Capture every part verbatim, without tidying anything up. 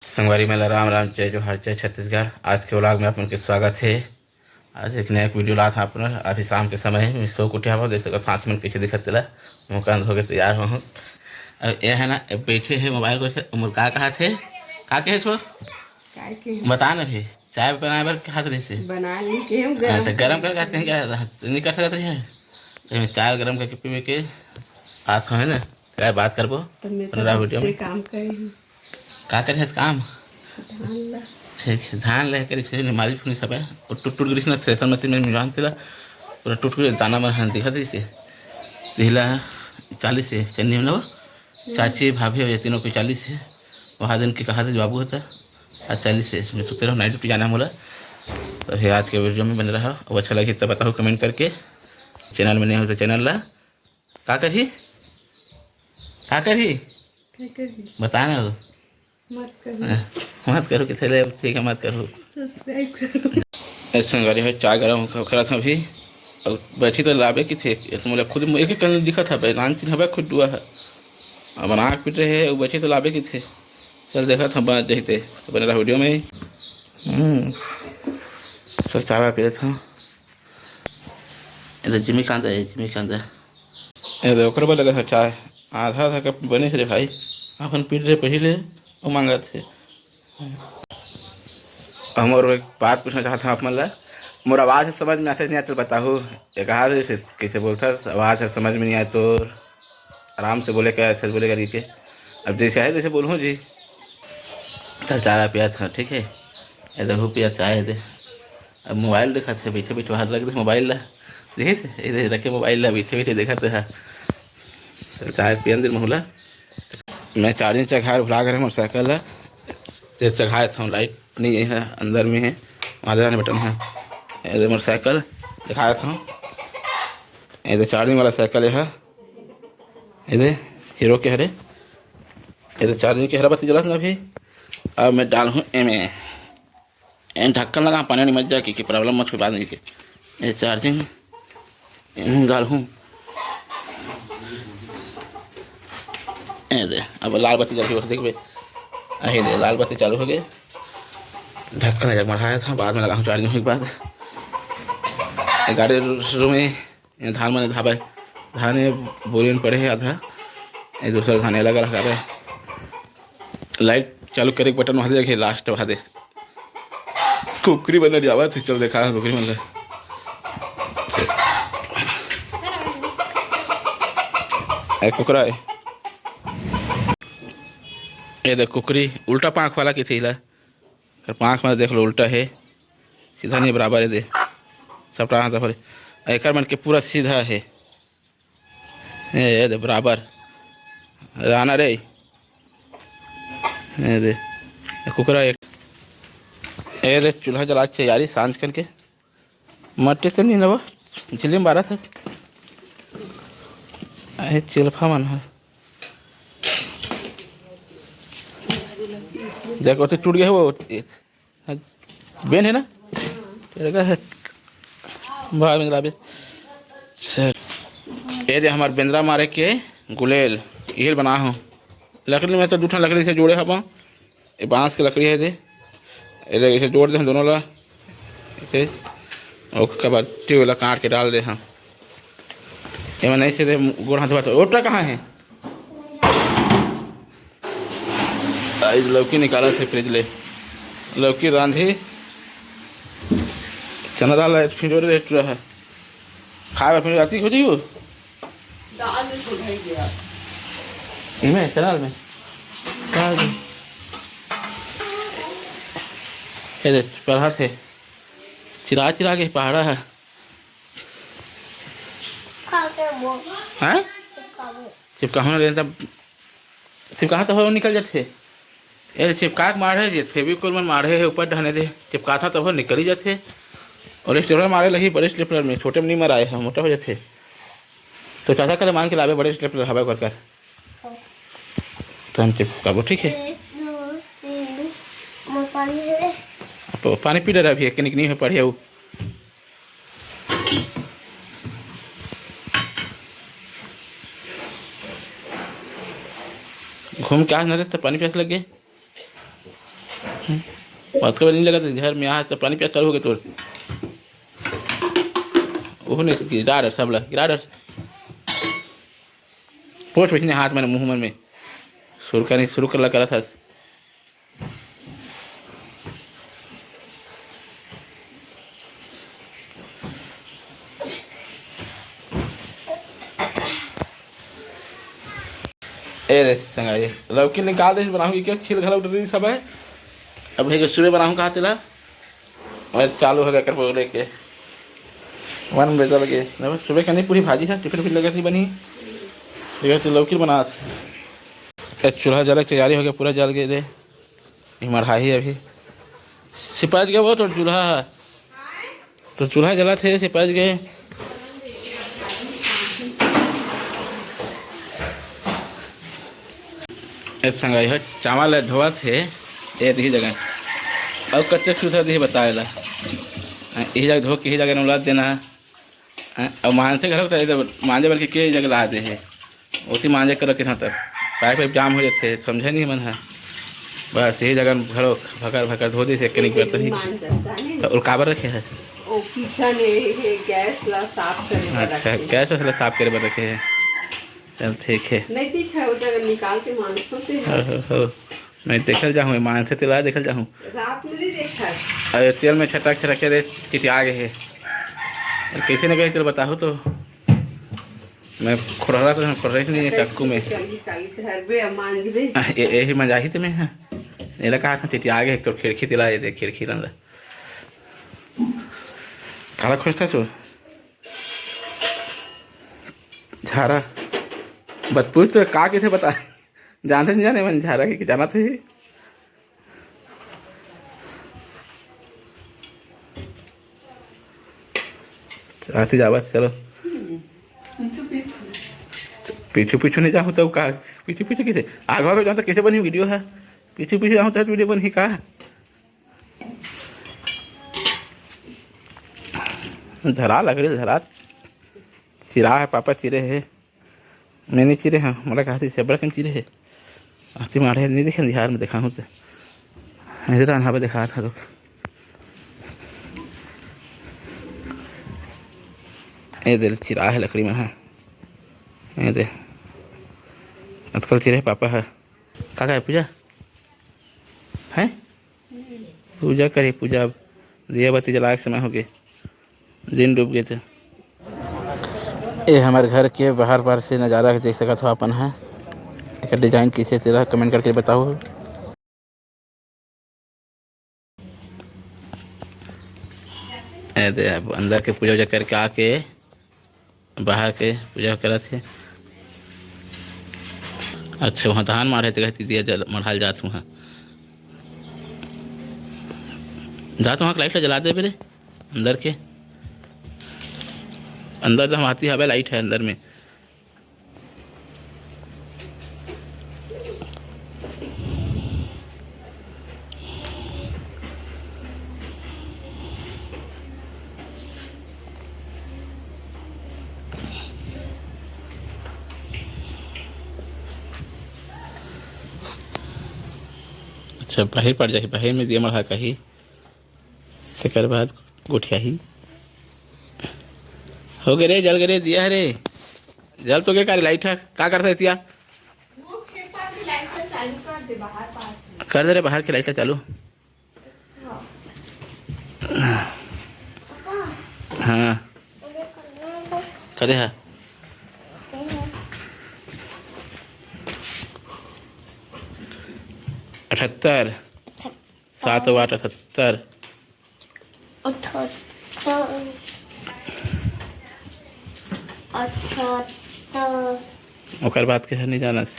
संगवारी मन ला राम राम, जय जोहार, जय छत्तीसगढ़। आज के vlog में आप मन के स्वागत हे। आज एक नया वीडियो लात हँव आप मन। अभी शाम के समय हे, मैं सो के उठे हवँव, देख सकत हव आँखी मन कइसे दिखत तेला, मुँह कान धो के तैयार होहूँ। अब ये हे ना, बइठे हे मोबाइल को, मोर का कहत हे, का कहे सो? काय के? बता ना भी, चाय बनाए बर कहत रहिस हे। बना ली के हम हाँ, गरम तो गरम कर। कर कहत कहीं क्या, नहीं कर सकत रही है। तो मैं चाय गरम करके पीबे के आत हँव ना, काय बात करबो? तो मैं तो पंद्रह वीडियो से में। काम करे हूँ। का करे हस काम? धान ला। ठीक है, धान ले कर इसे मालिश पुलिश सब है। वो टूट टूट गिरिस ना, थ्रेसर मशीन में मिलान तेला, पूरा टूट टूट दाना मन हन दिखत रहिस हे। तेला चालीस हे, चन्नी में ना वो। चाची, भाभी और ये तीनों को चालीस हे। वहाँ दिन के कहा था जो बाबू होता, आज चालीस हे। मैं सुते रहो, night duty जाना है मोला। तो फिर आज के वीडियो में बने रहा, अब अच्छा लगे तो बताओ comment करके। Channel में नहीं हो तो channel ला का करही, का करही? का करही? बता ना हो। मत करो। अ, मत करो कि थैले, ठीक है, मत करो। Subscribe करो। ऐसे संगवारी हो, चाय गरम क-, करत हँव अभी। अब बैठी तो लाबे की थे, ये तो मोला खुद एक एक कन दिखत हवे, नान चिन्ह हवे, खुद दुआ है। अब नाक पीट रहे, वो बैठी तो लाबे की थे। चल देखत हँव, बात जही ते, तो बने रहा वीडियो में। हम्म। चल चाय वाय पीत हँव। ये तो जिमी कांदा है, जिमी कांदा। ये तो ओकर बर लगत हे चाय। आधा आधा कप बने से रे भाई। अपन पीट रहे पहिले, वो मांगत हे। हम और एक बात पूछना चाहत हँव आप मन ला। मोर आवाज ह समझ में आथे नहीं आथे बताहू। एक आध जैसे कैसे बोलथस, आवाज ह समझ में नहीं आए तोर। आराम से बोले का, अच्छा से बोले का कहिके। अब जैसे है तैसे बोलहूँ जी। चल चाय पियात हँव, ठीक है। ये देखो पिया चाय दे। अब मोबाइल देखत हे, बइठे बइठे हाथ रख दे मोबाइल ला। देखिस? ये दे रखे मोबाइल ला, बइठे बइठे देखत हे। चल चाय पियन दे महूँ ला। मैं charging चघाए भुला गे रहेंव मोर साइकिल ला। ते चघाए हँव, light नहीं है, अंदर में है, वहाँ जाने बटन है। ये दे मोर साइकिल दिखाए हँव। ये दे charging वाला साइकिल है। ये दे Hero के हरे। ये दे charging के हरा बत्ती जलत ना अभी। अब मैं डालहूँ एमे। ए ढक्कन लगा, पानी नहीं मत जाए, कि, कि problem मत हो बाद में के। ये charging, ए, डालहूँ। ए दे, अब लाल बत्ती जलही, देखबे। अहे दे, लाल बत्ती चालू हो गए। ढक्कन जग मढ़ाया था, बाद में लगाहूँ charging होने के बाद। ये गाड़ी रू-, room में ये धान मन धाबे, धान ये बोरी में पड़े हे आधा, ये दूसरा धान अलग अलग हवे। Light चालू करे के बटन वहाँ दे, last वहाँ दे। कुकरी बने जावत हे, चल देखा कुकरी मन ले। ए कुकरा ए। ये देख कुकरी उल्टा पाँख वाला की थी ला। एकर पाँख मन देख लो, उल्टा हे, सीधा नहीं बराबर हे दे, सबटा हाथ पर। एकर मन के पूरा सीधा हे, ए, ए दे बराबर। राना रे, ए दे, ए कुकरा एक, ए दे चूल्हा जला के तैयारी सांझ कन के। मट्टी तो नहीं नवा, झिल्ली में बारत हे। अरे चिल्फा मन ह। देख, ओती टूट गया हे वो। बेन हे ना? टेड़गा हे। बाहर में लाबे। सर। ये दे हमार बेंदरा मारे के गुलेल। इहिल बना हूँ। लकड़ी में तो दू ठन लकड़ी से जोड़े हवा। ये बांस के लकड़ी हे दे, एला ऐसे जोड़ दे हम दोनों ला, ऐसे, ओकर बाद ट्यूब ला काट के डाल दे हम। एमा नहीं से दे गोड़ हाथ धोवत। ओटा कहाँ हे? आज लौकी निकालत हे फ्रिज ले, लौकी रांधी, चना दाल है, फिर जोड़े रहे टूरा है, खाए बर फिर राती हो जाइयो। दाल में सुधाई गया। इमे चैनल में का हे? ये दे पढ़त हे, चिरा चिरा के पहाड़ा हे। खा के वो हैं? चिपकावो। चिपकाहूँ ना रे, तब चिपकाहा तो हो निकल जाथे। ए, चिपका के माढ़े जे, फेविकोल मन माढ़े हे ऊपर डहने दे, चिपकाथा तब हो निकल ही जाथे। और स्टेपलर मारे लही बड़े स्टेपलर में, छोटे में नहीं मराए हे, मोटा हो जाथे। तो चाचा करे मान के लाबे बड़े स्टेपलर हवा कर कर। तो हम चिपकाबो, ठीक है? एक, दो, तीन, मोर पानी है। अब पानी पी ले रहा अभी, एक निक नहीं हो पढ़िया वो। घूम के आज ना तो पानी प्यास लग गए। बात कर नहीं लगा, घर में यहाँ तो पानी प्यास चालू हो गया तोर। ओहो नहीं, गिरा डर सब ला, गिरा डर। पोछ बैठने हाथ में, मुंह मन में। शुरू करने, शुरू कर ला, करत हस। ए रे संगाई, लौकी निकाल दे, बनाहूँ कि क्या, छील घलो डरी सब है। अब हे सुबह बनाहूँ कहा तेला। और चालू हो गया कर बोले के। वन बजे लगे। अब सुबह कनी पूरी भाजी है, टिफिन भी लगे थी बनी। ये तो लौकी बना। ए, चूल्हा जले के तैयारी हो गया, पूरा जल गए दे। ये मढ़ाही अभी। सिपाही गया वो तो चूल्हा है। तो चूल्हा जलत हे, सिपाही गए। ए संगई हो, चावल ल धोवत हे, ए दही जगह। अउ कच्चे सुधा दही बताए ला। हाँ, इही जगह धो के इही जगह उलाद देना। हाँ, अउ मांजथे घलो त इधर मांजे बर के, के जगह ला दे हे। ओती मांजे कर रखे ना तब। पाइप वाइप जाम हो जाथे, समझे नहीं मन ह। बस यही जगह घलो भकर भकर धो दे से कनिक बर तही। मान जाता है। तो और काबर रखे है? ओ किचन ए, हे, गैस ला साफ करे बर अच्छा, रखे। गैस वाला साफ करे बर रखे है। चल ठीक है। नहीं दिखा, वो जगह निकाल के मांसो ते है। हो, हो, हो। मैं देखल जाहूँ, मानसे तेला देखल जाहूँ। रात में नहीं देखा। अरे तेल में छटक छटक के दे, चिटिया गए है। अरे कैसे नहीं गए तेल बताहू तो। मैं खोरहा तो हम खोरहा ही नहीं है चाकू में। चल निकाल के हर बे मांज बे। आ, ए-, यही मजा ही तो मैं है। एला कहा था चिटिया गए तो खिड़की तेला ये दे खिड़की रंग। काला खोजता सो। झारा। बतपुर तो का किथे बता। जानते नहीं जाने मन झारा के जाना थे। आती जावत चलो। पीछू पीछू। पीछू पीछू नहीं जाऊँ तो का? पीछू पीछू किसे? आगवा में जाऊँ तो किसे बनी वीडियो है? पीछू पीछू जाऊँ तो वीडियो बनी का? धरा लकड़ी धरा। चिरा है, पापा चिरे है। मैं नहीं चिरे हाँ, मोला कहा थी से बड़ा कन चिरे है। आती मारे नहीं देखे, बिहार में देखा हूँ तो। इधर आना देखा था लोग। ए दे चिरा है लकड़ी में, हाँ। ए दे। आजकल चिरे है पापा है। का करे पूजा? है? पूजा करे, पूजा। अब दिया बत्ती जला के समय हो गए। दिन डूब गए थे। ए हमर घर के बाहर बाहर से नजारा देख सकत हो अपन है। एकर डिजाइन कैसे तेला कमेंट करके बताओ। ए दे, अब अंदर के पूजा वूजा करके आके बाहर के पूजा करत हे। अच्छा, वहाँ धान माढ़े ते कहती दिया जल मढ़ाल जात हुआ। जात वहाँ के लाइट ला जला दे बेरे, अंदर के। अंदर तो हम आती हवे लाइट है अंदर में। अच्छा, बाहिर पड़ जाही, बाहिर में दिया मढ़ा कही, तेकर बाद गोठियाही। हो गे रे, जल गे रे, दिया है रे। जल तो के का रे, लाइट है, का करता है तिया? वो खेपा की लाइट का चालू कर दे, बाहर पास में। कर दे रे, बाहर की लाइट का चालू। हाँ। हाँ। करे है। अठहत्तर। सात वाट अठहत्तर। अठहत्तर। अठहत्तर। ओकर बाद के है नहीं जानस।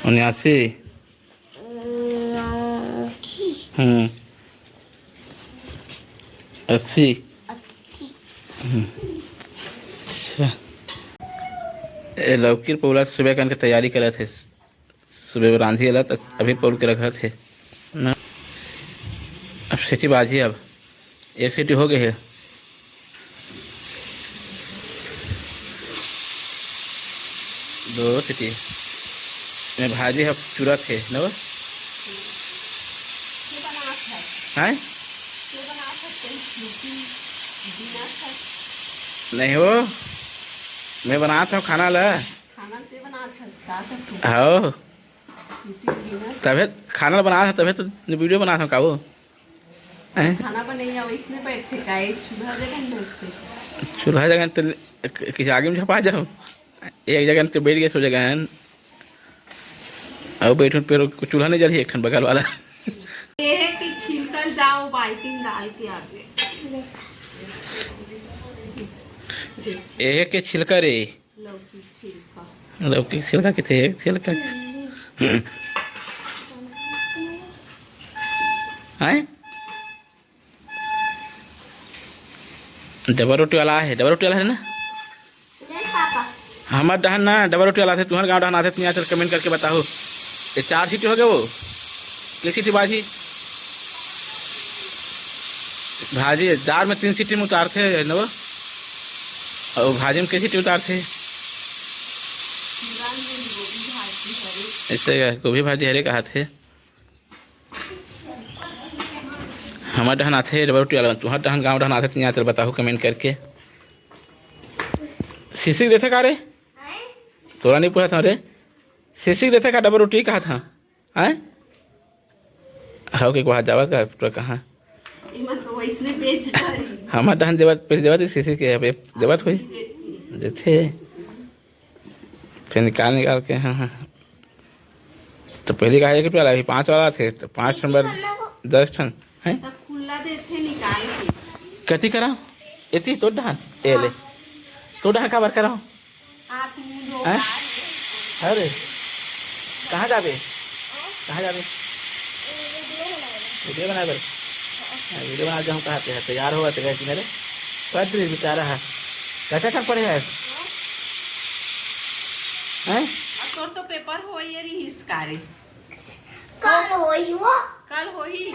उन्यासी। उन्यासी। हम्म। अस्सी। अस्सी। हम्म। अच्छा। ए लौकी पौला सुबह कन के तैयारी करत हे। सुबह में रांधी एला त अभी पौल के रखत हे ना। अब सीटी बाजी, अब एक सीटी हो गए हे। दो सीटी में भाजी ह चुरत हे न। हैं? नहीं हो, मैं बनात हँव खाना ला। हव, तभे खाना ला बनात हँव, तभे तो वीडियो बनात हँव का वो। हैं? खाना बनइया वइसने बइठथे का, एक चूल्हा जगह में बइठथे। चूल्हा जगह तो कि आगी में झपा जाओ, एक जगह तो बइठ गे, सो जगह है। अउ बइठूँ, फेर चूल्हा नइ जलही, एक ठन बगल वाला। ये है कि छिलकल जाओ बाल्टी में डाल के आगे। एहे के छिलका रे। लौकी छिलका। लौकी छिलका किथे, एक छिलका। हैं? डबल रोटी वाला हे, डबल रोटी वाला हे ना? हमर डहन ना डबल रोटी वाला आथे, तुँहर गाँव डहन आथे, तुँहर चल कमेंट करके बताहू। ये चार सीटी हो गे वो, के सीटी बाजी? भाजी दार में तीन सीटी में उतारथे न वो, अउ भाजी में के सीटी उतारथे? ऐसे गोभी भाजी हरे कहाथे। हमर डहन आथे डबल रोटी वाला, तुँहर डहन गाँव डहन आथे, तुँहर चल बताहू कमेंट करके। सिसिक देथे का रे? तोला नइ पूछत हँव रे, सिसिक देथे का डबल रोटी कहत हँव? हैं? हव के कोहा जावत का पूरा कहाँ? हमर डहन देवत, पहले देवत सिसिक के, अब देवत होही। देथे। फेर निकाल, निकाल के, हाँ, हाँ। तो पहली कहा एक रुपया वाला, अभी पाँच वाला थे, तो पाँच ठन बर दस ठन, हैं? सब खुला देथे निकाल के। कति करा? एती तोर डहन, ए ले। तोर डहन काबर करा? हाथ मुंह धो हैं? अरे, कहाँ जाबे? कहाँ जाबे? वीडियो बनाए बर। हाँ, वीडियो बना के हम कहाँ पे है? तैयार होगा, तैयार किनारे। कट रही बेचारा है। कैसे थक पड़े है? हैं? अब तोर तो पेपर हो ये रही इस कार्य। कल होई वो। कल होई।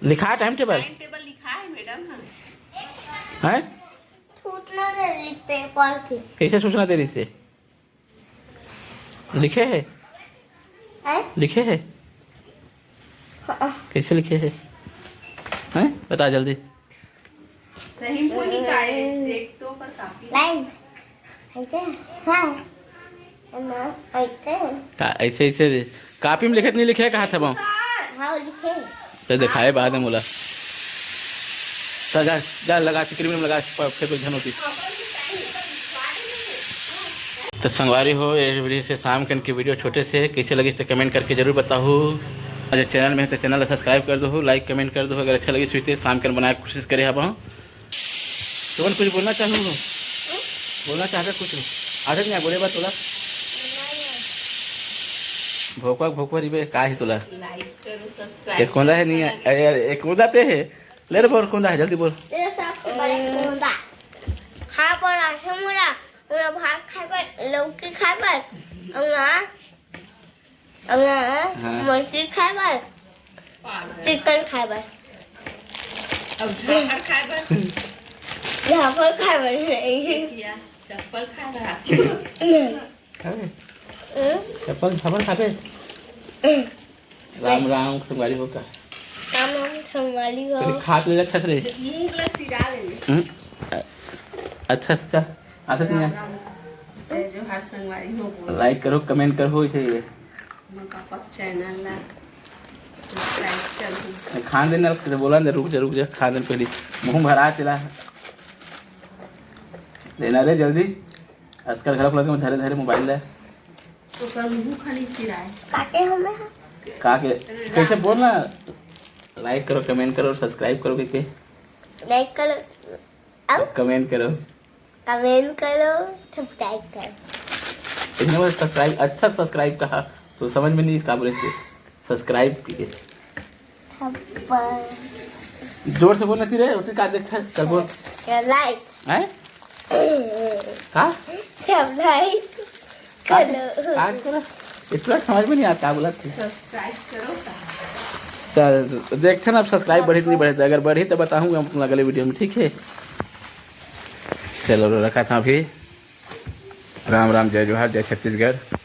लिखा है टाइम टेबल? टाइम टेबल लिखा है मैडम, हाँ। हैं? सूचना दे रही पेपर की। कैसे सूचना दे रही से? लिखे है? हैं? लिखे है? हाँ। कैसे लिखे है? हैं? बता जल्दी। सही में कोई निकाले, देख तो पर काफी। लाइन। ऐसे? हाँ। ना, ऐसे। का, ऐसे, ऐसे कापी में लिखत नहीं लिखे, कहा था बाऊ? हाँ, लिखे। तो दिखाए बाद में बोला। तो जा, जा लगा के, क्रीम लगा के, प-, फेर कोई झन होती। तो संगवारी हो, ये वीडियो से शाम कन के वीडियो छोटे से कैसे लगिस तो कमेंट करके जरूर बताहू। अगर चैनल में है तो चैनल ला सब्सक्राइब कर दो, लाइक कमेंट कर दो। अगर अच्छा लगिस तो शाम कन बनाए के कोशिश करे हब। तुमन कुछ बोलना चाहू हो? बोलना चाहते कुछ? आदत नहीं बोले बात बोला। भोकवा, भोकवा रिबे, का ही तोला? लाइक करो, सब्सक्राइब एक कोंदा है नहीं है? अरे, अरे, एक कोंदा पे है। ले रे बोल, कोंदा है, जल्दी बोल। तेरे साथ बड़े कोंदा। खा पर आथे मोला, मोला भात खाए बर, लौकी खाए बर, अउ ना, अउ ना, हाँ। मछली खाए बर, चिकन खाए बर। अब झापड़ खाए बर। झापड़ खाए बर नहीं। किया, चप्पल खाए बर। अरे, हम्म? चप्पल झापड़ खाबे? राम राम संगवारी हो का? राम राम संगवारी हो। अरे खात ले अच्छा से रे। मुंह ला सिरा ले। हम्म? अच्छा से अच्छा। आदत नहीं है। राम राम। जय जोहार संगवारी हो बोल। लाइक करो, कमेंट करो, इसे ये। हमर पापा के चैनल ला सब्सक्राइब कर दो। खान देना, बोला ना, रुक जा, रुक जा, खान देना पहले। मुंह भरा चला। लेना रे जल्दी। आजकल घर लगे में धरे धरे मोबाइल ला। तो कर मुंह खाली सिराए। काटे हमें। का के? अरे कैसे राम। बोल ना? लाइक करो, कमेंट करो, सब्सक्राइब करो के, के? लाइक करो। अब? कमेंट करो। कमेंट करो, सब्सक्राइब करो। इतने बार सब्सक्राइब, अच्छा सब्सक्राइब कहा, तो समझ में नहीं इसका बोले थे। सब्सक्राइब किए। थप्पड़। जोर से बोलना चाहिए, उसे का देखा है? चल बोल। क्या लाइक? हैं? का? क्या लाइक? का करो। का करो? इतना समझ में नहीं आता, बोला था। सब्सक्राइब करो का? चल, देखते ना, अब सब्सक्राइब बढ़ी कि नहीं बढ़ी। अगर बढ़ी तो बताऊंगा हम तुम अगले वीडियो में, ठीक है? चलो, रखा था अभी। राम राम, जय जोहार, जय छत्तीसगढ़।